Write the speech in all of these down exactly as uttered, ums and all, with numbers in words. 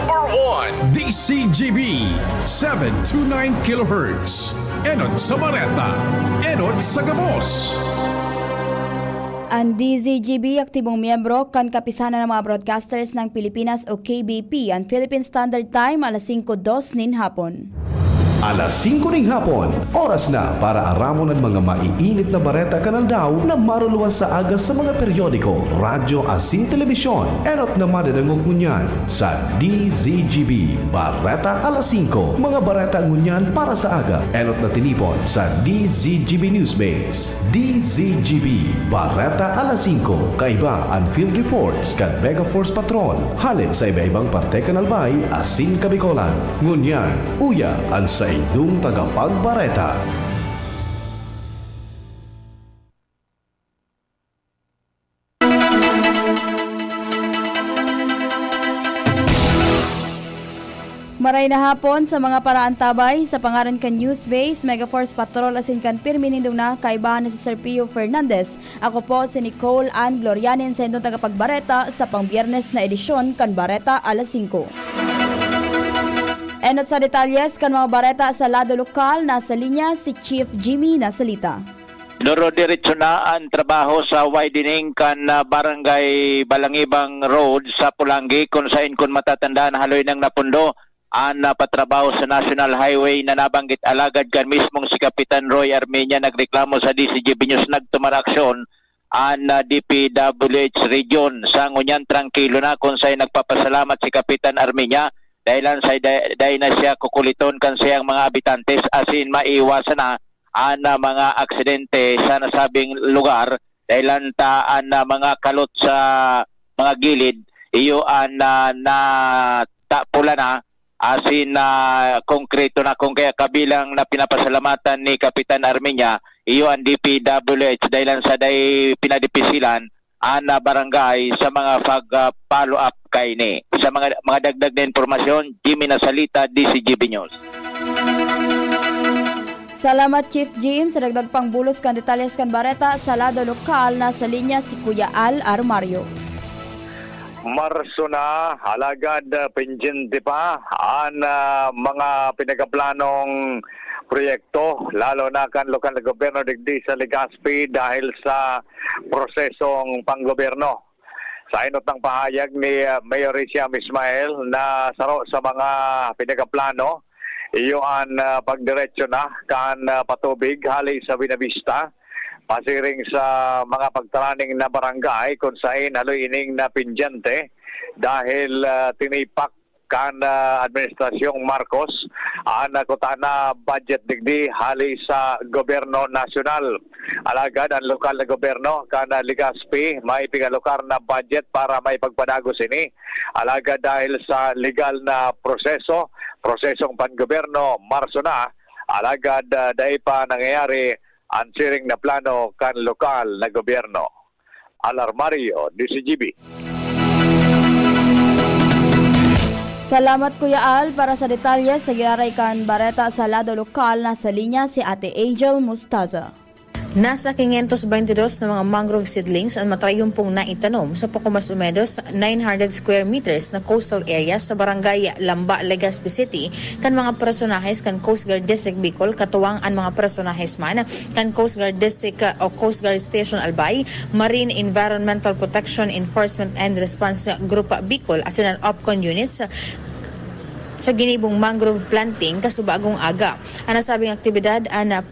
Number one, D C G B, seven two nine kilohertz. Enot sa Bareta, enot sa Gabos. An D Z G B aktibong miyembro kan Kapisanan ng mga Broadcasters ng Pilipinas o K B P. An Philippine Standard Time, alas singko dos nin hapon. Alas singko ning hapon, oras na para aramon an mga maiinit na bareta kan aldaw na maruluwas sa aga sa mga periodiko, radyo asin telebisyon. Enot na madadangog ngunyan sa D Z G B Bareta Alas Singko, mga bareta ngunyan para sa aga. Enot na tinipon sa D Z G B Newsbase. D Z G B, Bareta Alas Singko, kaiba an field reports kan Megaforce Patrol, hale sa iba-ibang parte kan Albay asin Kabicolan. Ngunyan, uya an saindong tagapagbareta. Maray na hapon sa mga paraantabay. Sa pangaran kan Newsbase, Megaforce Patrol asin kan pirmi nindong nakakaibahan na si Sir Pio Fernandez, ako po si Nicole Ann Glorianin, sa indong tagapagbareta sa pang-Biyernes na edisyon kan Bareta Alas Singko. Enot sa detalyes kan mga bareta sa lado lokal, nasa linya si Chief Jimmy Nasalita. Doro-diretso na an trabaho sa widening kan, ah, Barangay Balangibang Road sa Polangui, kun saen, kun matatandaan, haloy nang napundo an, ah, patrabaho sa National Highway na nabanggit. Alagad kan mismong si Kapitan Roy Armenia nagreklamo sa D Z G B News, nagtumar aksyon an, ah, D P W H Region. Sa ngunyan, trangkilo na, kun saen nagpapasalamat si Kapitan Armenia dahilan sa da-, dai na siya kukuliton kan saiyang mga habitantes asin maiiwasan na an, ah, mga aksidente sa nasabing lugar, dahilan ta an, ah, mga kalot sa mga gilid, iyo an, ah, natapulan na, asin, ah, konkreto na. Kun kaya, kabilang na pinapasalamatan ni Kapitan Armenia, iyo an D P W H, dahilan sa dai pinadipisilan an, ah, barangay sa mga pag, ah, follow up kaini. Sa mga, mga dagdag na impormasyon, Jimmy Nasalita, D Z G B News. Salamat, Chief Jim. Sa dagdag pang bulos kan detalyes kan bareta, sa lado lokal, nasa linya si Kuya Al Armario. Marso na, alagad, ah, pendyente pa an, ah, mga pinagaplanong proyekto, lalo na kan lokal na gobyerno digdi sa Legazpi dahil sa prosesong panggobyerno. Sa enot nang pahayag ni, ah, Mayor Riciam Ismael na saro sa mga pinagaplano, iyo an, ah, pagdiretso na kan, ah, patubig hali sa Buenavista, pasiring sa mga pagtaraning na barangay kun saen haloy ining napendyente dahil, ah, tinipak kan, ah, Administrasyong Marcos an, ah, kutana budget digdi hali sa gobyerno nasyonal. Alagad an lokal na gobyerno kan, ah, Legazpi may pigalukar na budget para maipagpadagos ini. Alagad dahil sa legal na proseso, prosesong pangobyerno, Marso na, alagad, ah, dai pa nangyayari an siring na plano kan lokal na gobyerno. Al Armario, D Z G B. Salamat, Kuya Al. Para sa detalye sa giraray kan bareta sa lado lokal, nasa linya si Ate Angel Mustaza. Nasa quinientos veintidós na mga mangrove seedlings an matrayumpong naitanom sa poko mas o menos nine hundred square meters na coastal area sa Barangay Lamba, Legazpi City, kan mga personahes kan Coast Guard District Bicol, katuwang an mga personahes man kan Coast Guard District, uh, o Coast Guard Station Albay, Marine Environmental Protection Enforcement and Response Group Bicol, asin an OPCON units sa ginibong mangrove planting kasubagong aga. An nasabing aktibidad an, uh,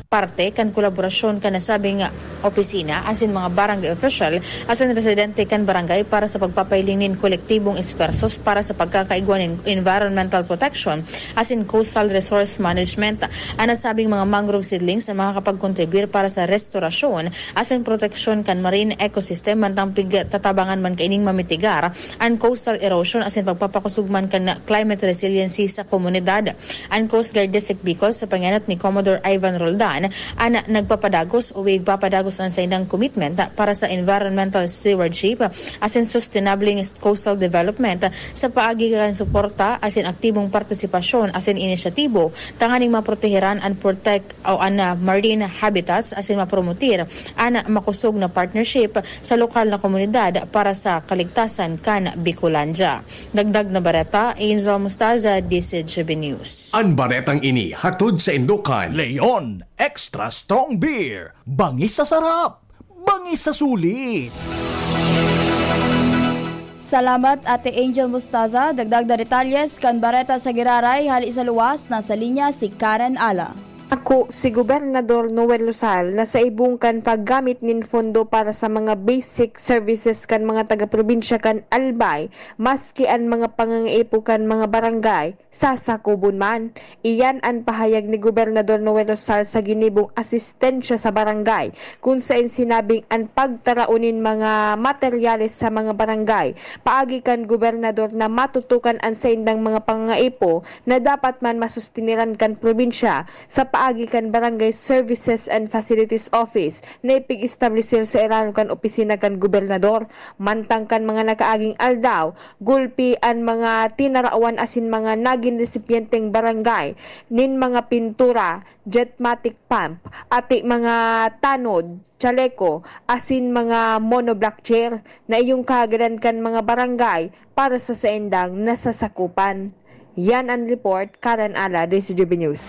parte kan kolaborasyon kan nasabing opisina asin mga barangay official asin residente kan barangay para sa pagpapahiling nin kolektibong esfuerzos para sa pagkakaigwa nin environmental protection asin coastal resource management. An nasabing mga mangrove seedlings an makakapagkontribir para sa restorasyon asin proteksyon kan marine ecosystem, mantang pigtatabangan man kaining mamitigar an coastal erosion asin pagpapakosog man kan climate resiliency sa komunidad. An Coast Guard District Bicol, sa pangenot ni Commodore Ivan Roldan, an nagpapadagos o igpapadagos an saindang commitment para sa environmental stewardship asin sustainable coastal development sa paagi kan suporta asin aktibong partisipasyon asin inisyatibo tanganing maproteheran an protect o an, ah, marine habitats asin mapromotir an makosog na partnership sa lokal na komunidad para sa kaligtasan kan Bicolandia. Dagdag na bareta, Angel Mustaza, D C G B News. An baretang ini hatod sa Indokan. Leon Extra Strong Beer, bangis sa sarap, bangis sa sulit. Salamat, Ate Angel Mustaza. Dagdag na detalyes kan bareta sa giraray hali sa luwas, nasa linya si Karen Ala. Ako si Gobernador Noel Rosal na sa ibong kan paggamit nin fondo para sa mga basic services kan mga taga-probinsya kan Albay, maski an mga pangangaipo kan mga barangay, sasakubon man. Iyan an pahayag ni Gobernador Noel Rosal sa ginibong asistensya sa barangay, kun saen sinabing an pagtaraon nin mga materyales sa mga barangay paagi kan gobernador na matutukan an saindang mga pangangaipo na dapat man masustiniran kan probinsya sa paagi kan Barangay Services and Facilities Office na ipig-estableser sa irarom kan opisina kan gobernador. Mantang kan mga nakaaging aldaw, gulpi an mga tinarawan asin mga nagin resipyenteng barangay nin mga pintura, jetmatic pump, ati mga tanod, chaleko, asin mga monoblock chair na iyong kahagadan kan mga barangay para sa saindang nasasakupan. Yan an report, Karen Ala, D C G B News.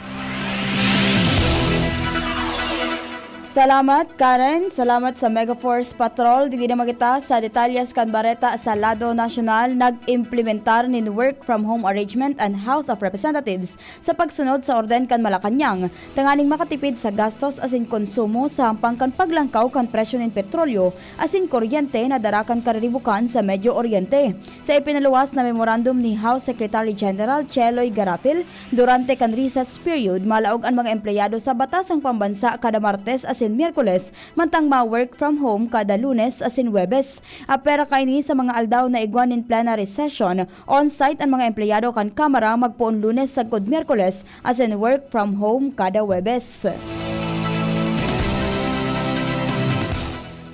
Salamat, Karen. Salamat sa Megaforce Patrol. Digdi naman kita sa detalyes kan bareta sa lado nasyonal. Nag-implementar nin work from home arrangement an House of Representatives sa pagsunod sa orden kan Malacañang, tanganing makatipid sa gastos asin konsumo sa hampang kan paglangkaw kan presyo nin petrolyo asin kuryente na dara kan kariribokan sa Medio Oriente. Sa ipinaluwas na memorandum ni House Secretary General Cheloy Garapil, durante kan recess period, malaog an mga empleyado sa batasang pambansa kada Martes asin Miyerkules, mantang ma-work from home kada Lunes asin Huwebes. Apwera kaini sa mga aldaw na igwa nin plenary session, on-site an mga empleyado kan Kamara magpoon Lunes sagkod Miyerkules, asin work from home kada Huwebes.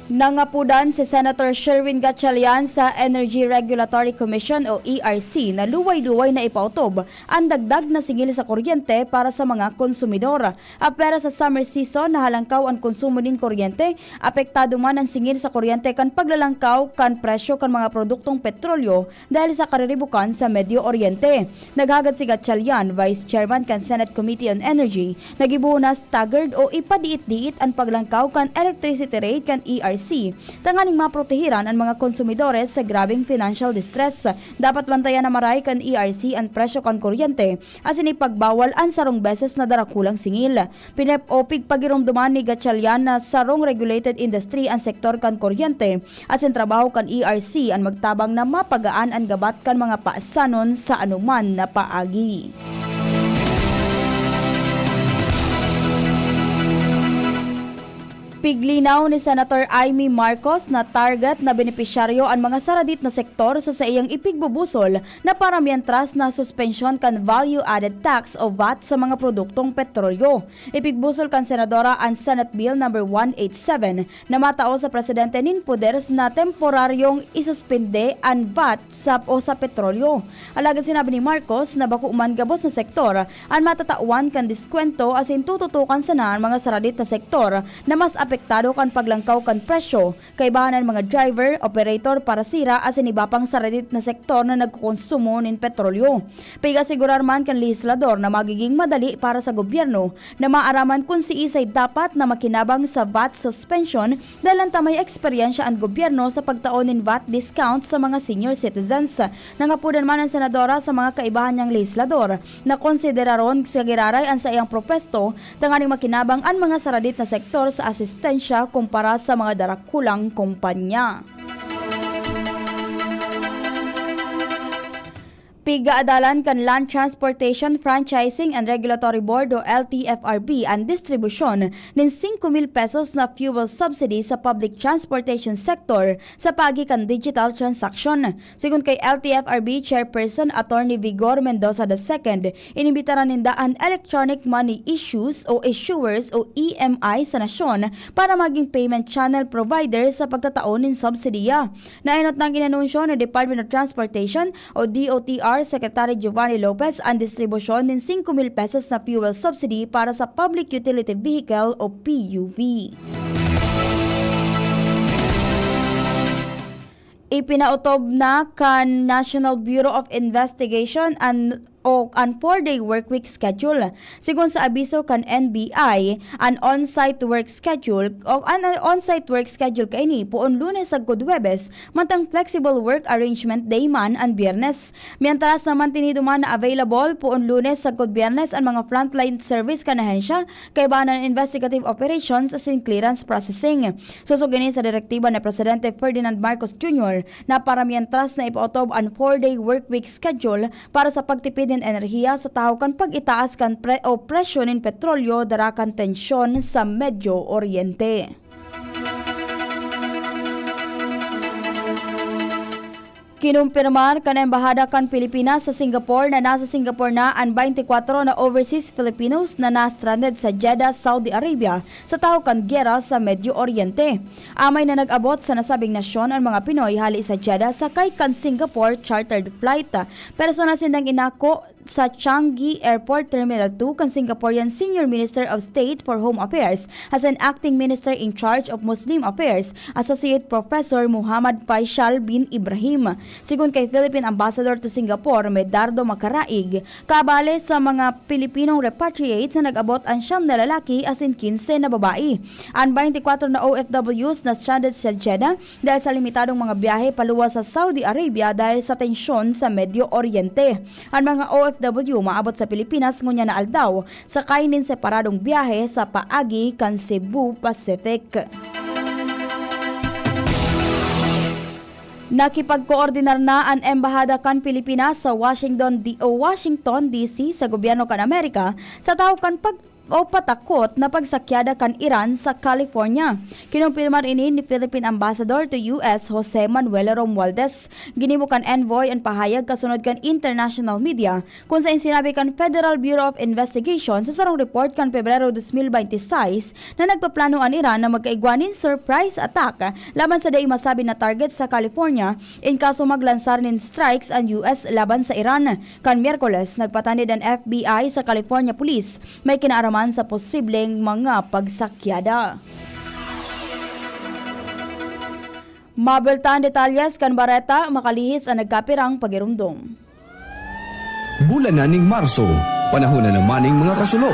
Nangapodan si Senator Sherwin Gatchalian sa Energy Regulatory Commission o E R C na luway-luway na ipautob an dagdag na singil sa kuryente para sa mga konsumidor. Apwera sa summer season, nahalangkaw an konsumo nin kuryente, apektado man an singil sa kuryente kan paglalangkaw kan presyo kan mga produktong petrolyo dahil sa kariribokan sa Medio Oriente. Naghagad si Gatchalian, Vice Chairman kan Senate Committee on Energy, na gibohon na staggered o ipadiit-diit an paglangkaw kan electricity rate kan E R C, tanganing maprotehiran an mga konsumidores sa grabeng financial distress. Dapat bantayan na maray kan E R C an presyo kan kuryente asin ipagbawal an sarong beses na darakulang singil. Pinep-, o pigpagiromdoman ni Gatchalian na sarong regulated industry an sektor kan kuryente, asin trabaho kan E R C an magtabang na mapagaan an gabat kan mga pasanon sa anoman na paagi. Piglinaw ni Senator Imee Marcos na target na benepisyaryo an mga saradit na sektor sa saiyang ipigbubusol na para mientras na suspensyon kan value added tax o vat sa mga produktong petrolyo. Ipigbusol kan senadora an Senate Bill number one eight seven na matao sa presidente nin poder na temporaryong isuspende an vat sa o sa petrolyo. Alagad sinabi ni Marcos na bako man gabos na sektor an matatawan kan diskwento asin tututukan sana an mga saradit na sektor na mas apektado kan paglangkaw kan presyo, kaibahan an mga driver, operator, parasira asin iba pang saradit na sektor na nagkokonsumo nin petrolyo. Pig-asigurar man kan lehislador na magiging madali para sa gobyerno na maaraman kun siisay dapat na makinabang sa vat suspension dahel ta may eksperyensya an gobyerno sa pagtao nin vat discount sa mga senior citizens. Nangapodan man an senadora sa mga kaibahan niyang lehislador na konsideraron sa giraray an saiyang propuesto tanganing makinabang an mga saradit na sektor sa asistensya kumpara sa mga darakulang kompanya. Pigaadalan kan Land Transportation Franchising and Regulatory Board o L T F R B an distribusyon nin singko mil pesos na fuel subsidy sa public transportation sector sa paagi kan digital transaction. Sigon kay L T F R B Chairperson Attorney Vigor Mendoza the second, inimbitaran ninda an electronic money issues o issuers o E M I sa nasyon para maging payment channel provider sa pagtatao nin subsidiya. Naenot nang inanunsyo ni Department of Transportation o D O T R Secretary Giovanni Lopez an distribusyon nin singko mil pesos na fuel subsidy para sa public utility vehicle o P U V. Ipinaotob na kan National Bureau of Investigation an, o an four-day workweek schedule. Sigon sa abiso kan N B I, an on-site work schedule o an, an on-site work schedule kaini poon Lunes sagkod Huwebes, mantang flexible work arrangement day man an Biyernes. Mientras na mantinido man na available poon Lunes sagkod Biyernes an mga frontline service kan ahensya, kaiba na an investigative operations asin clearance processing. Sosog ini sa direktiba ni Presidente Ferdinand Marcos Junior na para mientras na ipaotob an four-day workweek schedule para sa pagtipid nin enerhiya sa tahaw kan pag-itaas kan pre-, o presyo nin petrolyo dara kan tensyon sa Medio Oriente. Kinumpirmar kan Embahada kan Pilipinas sa Singapore na nasa Singapore na an twenty-four na overseas Filipinos na na-stranded sa Jeddah, Saudi Arabia, sa tahaw kan giyera sa Medio Oriente. Amay na nag-abot sa nasabing nasyon an mga Pinoy hali sa Jeddah sakay kan Singapore chartered flight. Personal sindang inako sa Changi Airport Terminal two kan Singaporean Senior Minister of State for Home Affairs asin Acting Minister in Charge of Muslim Affairs, Associate Professor Muhammad Faisal bin Ibrahim. Sigon kay Philippine Ambassador to Singapore, Medardo Macaraig, kabale sa mga Pilipinong repatriates na nag-abot an siyam na lalaki asin quince na babae. An twenty-four na O F Ws na stranded sa Jeddah dahil sa limitadong mga biyahe paluwas sa Saudi Arabia dahil sa tensyon sa Medio Oriente. An mga O F W maabot sa Pilipinas ngunyan na aldaw, sakay nin separadong biyahe sa paagi kan Cebu Pacific. Nakipagkoordinar na an Embahada kan Pilipinas sa Washington, D-, o Washington, D C sa gobyerno kan Amerika sa tahaw kan pag-, o patakot na pagsakyada kan Iran sa California. Kinumpirmar ini ni Philippine Ambassador to U S Jose Manuel Romualdez. Ginibo kan envoy an pahayag kasunod kan international media, kun saen sinabi kan Federal Bureau of Investigation sa sarong report kan Pebrero dos mil binte y seis na nagpaplano an Iran na magkaigwa nin surprise attack laban sa dai masabi na target sa California in kaso maglansar nin strikes an U S laban sa Iran. Kan Miyerkules, nagpatanid an F B I sa California Police may kinaaraman sa posibleng mga pagsakyada. Mabultahan detalyes kan bareta, makalihis an nagkapirang pagirumdom. Bulan na ning Marso, panahon na naman ning mga kasulo.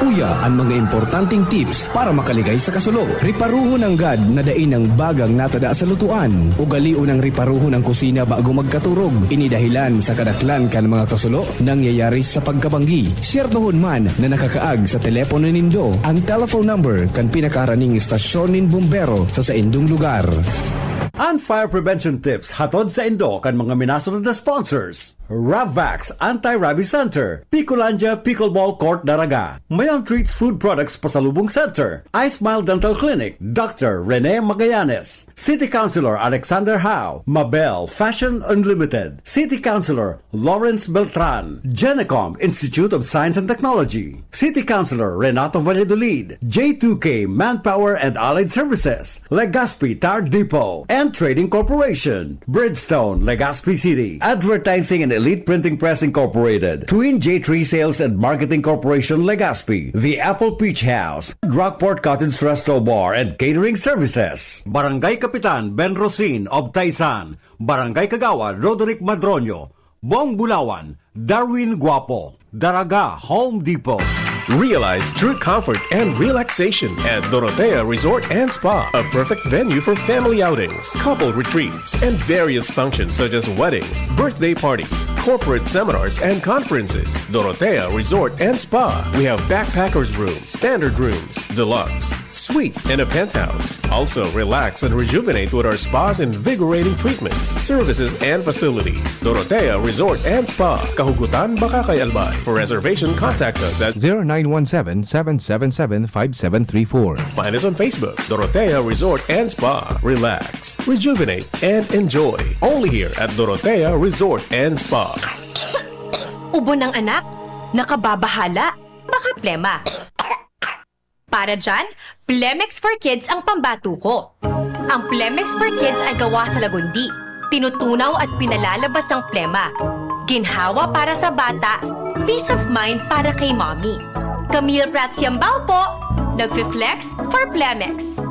Uya an mga importanteng tips para makaligay sa kasulo. Riparuhon nanggad na dai nang bagang natada sa lutuan. Ugalion ang riparuhon ang kusina bago magkaturog. Ini dahilan sa kadaklan kan mga kasulo nangyayari sa pagkabanggi. Syertohon man na nakakaag sa telepono nindo ang telephone number kan pinakaharaning estasyon nin bumbero sa saindong lugar. An fire prevention tips hatod saindo kan mga minasunod na sponsors: Ravvax Anti-Rabies Center, Picolandia Pickleball Court Daraga, Mayon Treats Food Products Pasalubong Center, iSmile Dental Clinic, Doctor Rene Magallanes, City Councilor Alexander Hao, Mabel Fashion Unlimited, City Councilor Lawrence Beltran, Genecom Institute of Science and Technology, City Councilor Renato Valladolid, J two K Manpower and Allied Services, Legazpi Tire Depot and Trading Corporation, Bridgestone, Legazpi City, Advertising and Elite Printing Press Incorporated, Twin J three Sales and Marketing Corporation, Legazpi, The Apple Peach House, Rockport Cottage Resto Bar and Catering Services, Barangay Kapitan Ben Rosin of Taisan, Barangay Kagawad Roderick Madroño, Bong Bulawan, Darwin Guapo, Daraga, Home Depot. Realize true comfort and relaxation at Dorotea Resort and Spa, a perfect venue for family outings, couple retreats, and various functions such as weddings, birthday parties, corporate seminars, and conferences. Dorotea Resort and Spa. We have backpackers room, standard rooms, deluxe, Suite in a penthouse. Also, relax and rejuvenate with our spa's invigorating treatments, services, and facilities. Dorotea Resort and Spa, Kahugutan, Bacacay, Albay. For reservation, contact us at zero nine one seven, seven seven seven, five seven three four. Find us on Facebook, Dorotea Resort and Spa. Relax, rejuvenate, and enjoy. Only here at Dorotea Resort and Spa. Ubo ng anak? Nakababahala? Baka plema. Para dyan, Plemex for Kids ang pambato ko. Ang Plemex for Kids ay gawa sa lagundi, tinutunaw at pinalalabas ang plema. Ginhawa para sa bata, peace of mind para kay mommy. Camille Prats Yambao po, nagfi-flex for Plemex.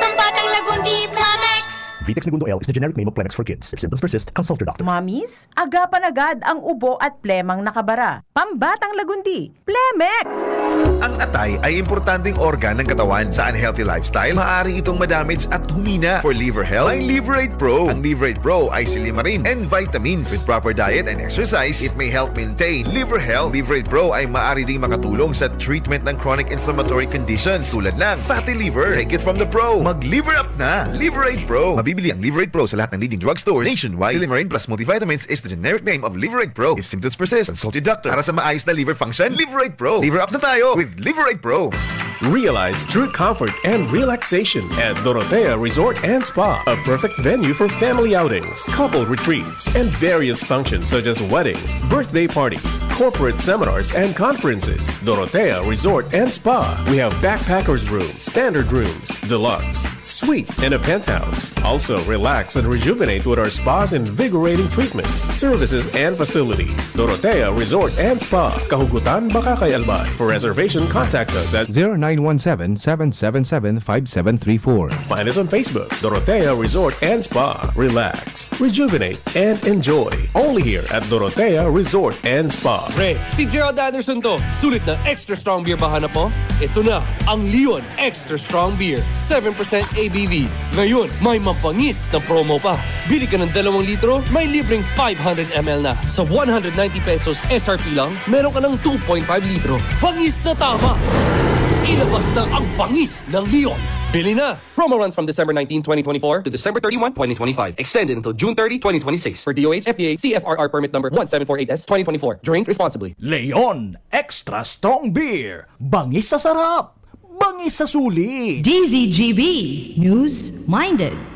Pambatang lagundi, Plemex! Vitex Negundo L is the generic name of Plemex for Kids. If symptoms persist, consult your doctor. Mommies, agapan agad ang ubo at plemang nakabara. Pambatang lagundi, Plemex! Ang atay ay importanteng organ ng katawan. Sa unhealthy lifestyle, maaari itong madamage at humina. For liver health, may Liverate Pro. Ang Liverate Pro ay silimarin and vitamins. With proper diet and exercise, it may help maintain liver health. Liverate Pro ay maaari ding makatulong sa treatment ng chronic inflammatory conditions tulad ng fatty liver. Take it from the pro. Mag-liver up na! Liverate Pro. Mabibili ang Liverate Pro sa lahat ng leading drugstores nationwide. Silimarin plus multivitamins is the generic name of Liverate Pro. If symptoms persist, consult your doctor. Para sa maayos na liver function, Liverate Pro. Liver up na tayo with Liverate Pro. Realize true comfort and relaxation at Dorotea Resort and Spa, a perfect venue for family outings, couple retreats, and various functions such as weddings, birthday parties, corporate seminars, and conferences. Dorotea Resort and Spa. We have backpackers room, standard rooms, deluxe, suite, and a penthouse. Also, relax and rejuvenate with our spa's invigorating treatments, services, and facilities. Dorotea Resort and Spa, Kahugutan, Bacacay, Albay. For reservation, contact us at zero nine one seven, seven seven seven, five seven three four. Find us on Facebook, Dorotea Resort and Spa. Relax, rejuvenate, and enjoy. Only here at Dorotea Resort and Spa. Pre, si Gerald Anderson to. Sulit na extra strong beer ba hanap mo? Ito na, ang Leon Extra Strong Beer, seven percent A B V. Ngayon, may mabangis na promo pa. Bili ka ng dalawang litro, may libreng five hundred M L na. Sa one hundred ninety pesos S R P lang, meron ka ng two point five litro. Bangis na tama! Ilabas na ang bangis ng Leon. Bili na! Promo runs from December nineteen, twenty twenty-four to December thirty-one, twenty twenty-five. Extended until June thirty, twenty twenty-six. For D O H F T A C F R R permit number one seven four eight S twenty twenty-four. Drink responsibly. Leon Extra Strong Beer. Bangis sa sarap. Bangis sa sulit. D Z G B News Minded.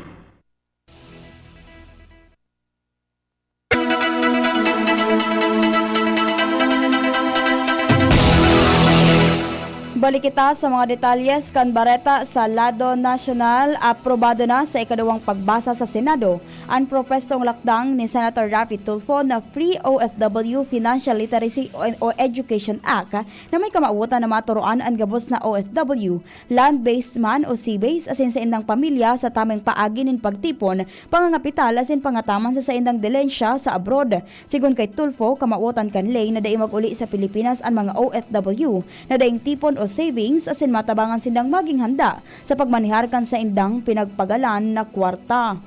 Balik kita sa mga detalles kan bareta sa lado nasyonal. Aprobado na sa ikaduwang pagbasa sa Senado an propwestong lakdang ni Senator Raffy Tulfo na free O F W Financial Literacy o, o Education Act na may kamawotan na maturuan an gabos na O F W, land-based man o sea-based, asin saindang pamilya sa tamang paagi nin pagtipon, pangangapital asin pangataman sa saindang dilensya sa abroad. Sigon kay Tulfo, kamawotan kan ley na dai mag-uli sa Pilipinas an mga O F W na daing tipon o savings asin matabangan sindang maging handa sa pagmanehar kan saindang pinagpagalan na kwarta.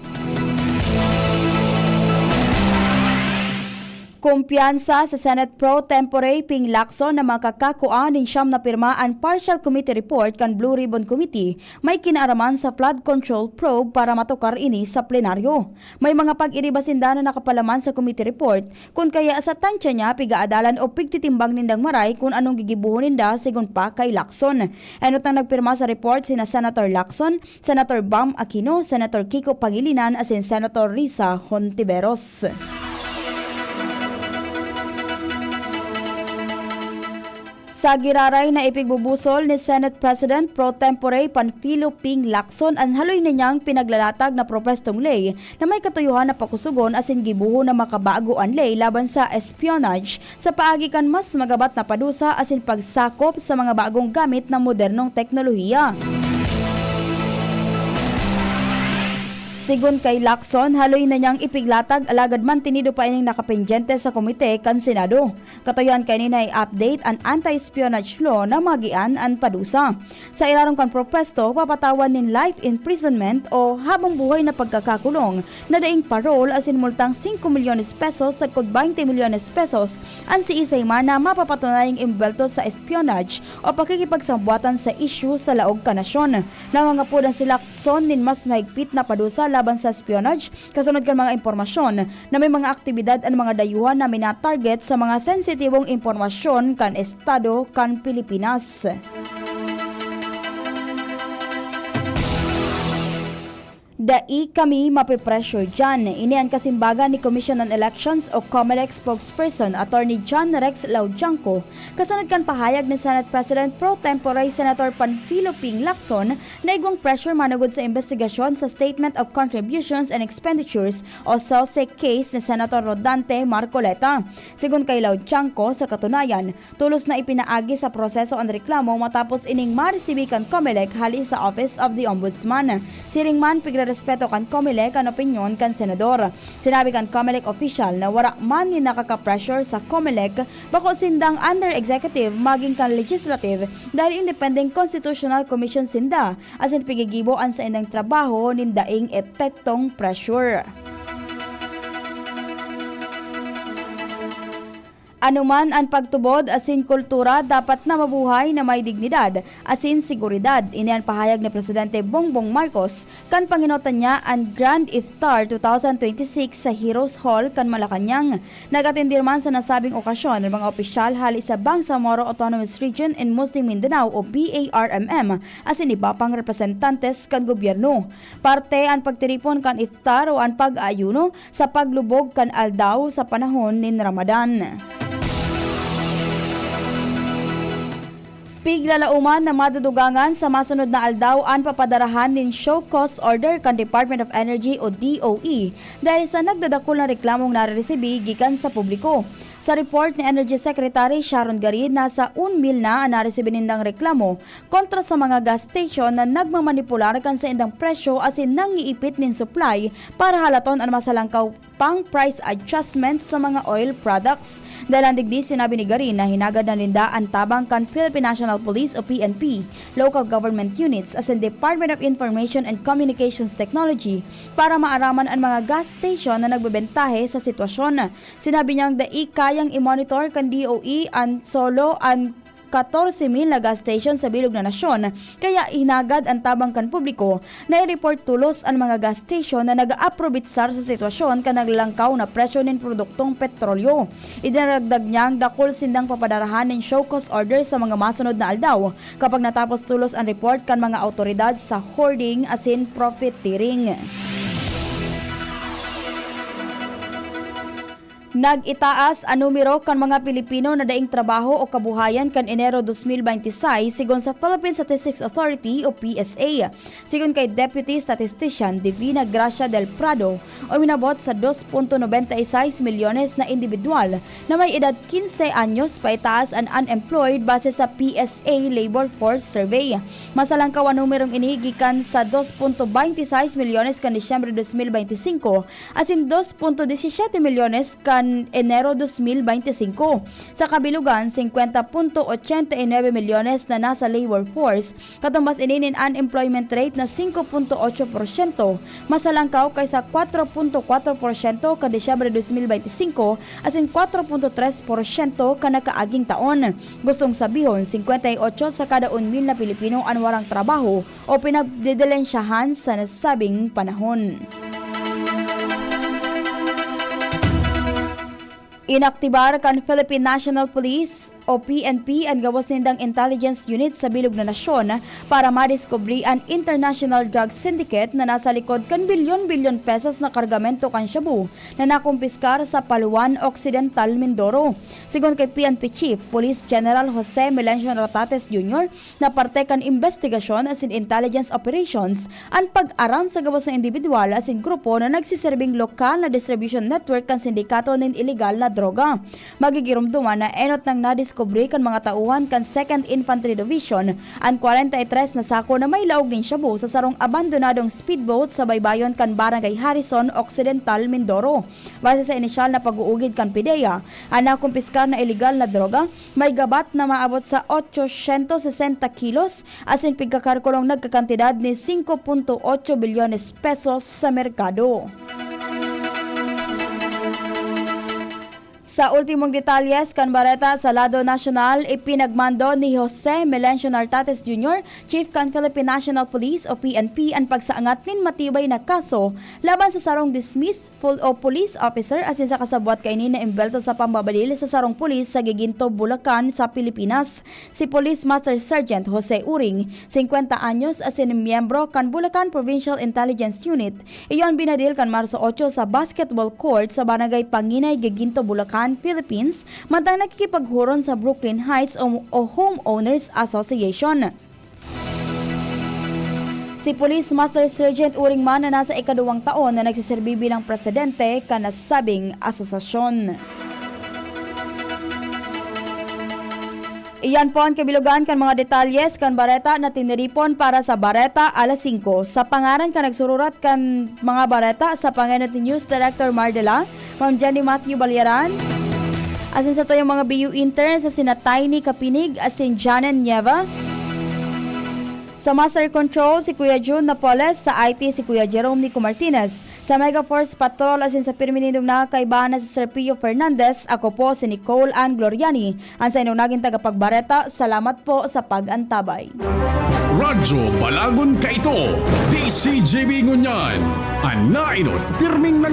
Kumpiyansa sa Senate Pro Tempore Ping Lacson na makakakua nin siyam na pirma an Partial Committee Report kan Blue Ribbon Committee may kinaaraman sa flood control probe para matukar ini sa plenaryo. May mga pag-iriba sinda na nakapalaman sa committee report, kun kaya sa tansya niya, pigaadalan o pigtitimbang nindang maray kun anong gigibohon ninda sigon pa kay Lacson. Enot nang nagpirma sa report sina Senator Lacson, Senator Bam Aquino, Senator Kiko Pangilinan asin Senator Risa Hontiveros. Sa giraray na ipigbubusol ni Senate President Pro Tempore Panfilo Ping Lacson an haloy na niyang pinaglalatag na propwestong ley na may katuyohan na pakusogon asin gibohon na makabago an ley laban sa espionage sa paagi kan mas magabat na padusa asin pagsakop sa mga bagong gamit na modernong teknolohiya. Sigon kay Lacson, haloy na niyang ipiglatag alagad mantinido pa ining nakapendyente sa komite kan Senado. Katuyohan kaini na i-update an anti-espionage law na magian an padusa. Sa ilarom kan propwesto, papatawan nin life imprisonment o habang buhay na pagkakakulong na daing parol asin multang singko milyones pesos sagkod baynte milyones pesos an siisay man na mapapatunayang imbwelto sa espionage o pakikipagsambuatan sa isyu sa laog kan nasyon. Nangangapod an si Lacson nin mas mahigpit na padusa laban sa espionage kasunod kan mga impormasyon na may mga aktibidad an mga dayuhan na minatarget sa mga sensitibong impormasyon kan Estado kan Pilipinas. Dai kami mape-pressure diyan. Ini an kasimbagan ni Commission on Elections o COMELEC spokesperson Attorney John Rex Laudianco, kasunod kan pahayag ni Senate President pro tempore Senator Panfilo Ping Lacson na igwang pressure manugod sa imbestigasyon sa Statement of Contributions and Expenditures o SOCE case ni Senator Rodante Marcoleta. Sigon kay Laudianco, sa katunayan, tolos na ipinaagi sa proseso an reklamo matapos ining maresibi kan COMELEC hali sa Office of the Ombudsman. Siring man, pigrerespeto kan COMELEC an opinyon kan senador. Sinabi kan COMELEC official na wara man nin nakaka-pressure sa COMELEC, bako sindang under executive magin kan legislative dahil independent constitutional commission sinda, asin pigigibo an saindang trabaho nin daing epektong pressure. Anoman an pagtubod asin kultura dapat na mabuhay na may dignidad asin seguridad. Ini an pahayag ni Presidente Bongbong Marcos kan pangenotan niya an Grand Iftar two thousand twenty-six sa Heroes Hall kan Malacañang. Nag-atender man sa nasabing okasyon an mga opisyal hali sa Bangsamoro Autonomous Region and Muslim Mindanao o B A R M M asin iba pang representantes kan gobyerno. Parte an pagtiripon kan iftar o an pag-aayuno sa paglubog kan aldaw sa panahon nin Ramadan. Piglalauman na madudugangan sa masunod na aldaw an papadarahan nin show cause order kan Department of Energy o D O E dahil sa nagdadakul na reklamong nareresibi gikan sa publiko. Sa report ni Energy Secretary Sharon Garin, nasa un mil na an naresibi nindang reklamo kontra sa mga gas station na nagmamanipular kan saindang presyo asin nangiipit nin supply para halaton an masalangkaw pang price adjustment sa mga oil products. Dahil digdi, sinabi ni Garin na hinagad na ninda an tabang kan Philippine National Police o P N P, local government units asin Department of Information and Communications Technology para maaraman an mga gas station na nagbebentahe sa sitwasyon. Sinabi niyang dai kayang i-monitor kan D O E an solo an katorse mil na gas station sa bilog na nasyon, kaya hinagad an tabang kan publiko na i-report tolos an mga gas station na nag-aaprobitsar sa sitwasyon kan naglangkaw na presyo nin produktong petrolyo. Idinaragdag niyang dakul sindang papadarahan nin show cause order sa mga masunod na aldaw kapag natapos tolos an report kan mga awtoridad sa hoarding asin profiteering. Nag-itaas an numero kan mga Pilipino na daing trabaho o kabuhayan kan Enero dos mil baynte sais, sigon sa Philippine Statistics Authority o P S A. Sigon kay Deputy Statistician Divina Gracia del Prado, uminabot sa dos punto nobenta y seis milyones na indibidwal na may edad quince anyos paitaas an unemployed base sa P S A Labor Force Survey. Masalangkaw an numerong ini gikan sa dos punto baynte sais milyones kan Disyembre dos mil baynte singko asin dos punto disisete milyones kan Enero dos mil baynte singko. Sa kabilugan, singkwenta punto ochenta y nuebe milyones na nasa labor force, katumbas ini nin unemployment rate na singko punto otso porsyento, masalangkaw kay sa kwatro punto kwatro porsyento kan Disyembre dos mil baynte singko asin kwatro punto tres porsyento kan nakaaging taon. Gustong sabihon, singkwenta y otso sa kada un mil na Pilipino an warang trabaho o pinagdedelinsyahan sa nasabing panahon. Inaktibar kan Philippine National Police o P N P an gabos nindang intelligence unit sa bilog na nasyon para madiskubre an international drug syndicate na nasa likod kan bilyon-bilyon pesos na kargamento kan shabu na nakumpiskar sa Palawan Occidental, Mindoro. Sigon kay P N P Chief Police General Jose Melencio Ratates Junior, na parte kan imbestigasyon asin intelligence operations an pag-aram sa gabos na indibidwal asin grupo na nagsiserbing lokal na distribution network kan sindikato nin ilegal na droga. Magigiromdoman na enot nang nadiskubre nadiskubre kan mga tauhan kan Second Infantry Division an kwarenta y tres na sako na may laog nin shabu sa sarong abandonadong speedboat sa baybayon kan Barangay Harrison, Occidental, Mindoro. Base sa inisyal na pag-uugid kan PDEA, an nakumpiskar na ilegal na droga may gabat na maabot sa ochocientos sesenta kilos asin pigkakalkulong nagkakantidad ni singko punto otso bilyones pesos sa merkado. Sa ultimong detalyes kan bareta sa lado nasyonal, ipinagmando ni Jose Melencio Nartates Junior, Chief kan Philippine National Police o P N P, an pagsaangat nin matibay na kaso laban sa sarong dismissed pol-, o police officer asin sa kasabwat kaini na imbwelto sa pambabalil sa sarong pulis sa Giginto, Bulacan, sa Pilipinas. Si Police Master Sergeant Jose Uring, singkwenta anyos, asin miyembro kan Bulacan Provincial Intelligence Unit, iyo an binadil kan Marso otso sa basketball court sa Barangay Panginay, Giginto, Bulacan, Philippines, mantang nakikipaghuron sa Brooklyn Heights o, o Homeowners Association. Si Police Master Sergeant Uring man na nasa ikaduwang taon na nagsiserbi bilang presidente kan nasabing asosasyon. Iyan po an kabilugan kan mga detalyes kan bareta na tiniripon para sa Bareta Alas Singko. Sa pangaran kan nagsururat kan mga bareta, sa pangenot ni News Director Mardela, Ma'am Jenny Matthew Balyaran, asin sa tuyang mga B U interns na sina Tiny Kapinig asin Janen Nieva. Sa Master Control, si Kuya Jun Napoles, sa I T, si Kuya Jerome Nico Martinez, sa Mega Force Patrol asin sa pirmi nindong nakakaibahan na si Sir Pio Fernandez, ako po si Nicole Ann Gloriani, an saindong naging tagapagbareta. Salamat po sa pag-antabay. Radyo Balagon kaito, D C G B ngunyan, an nainot pirming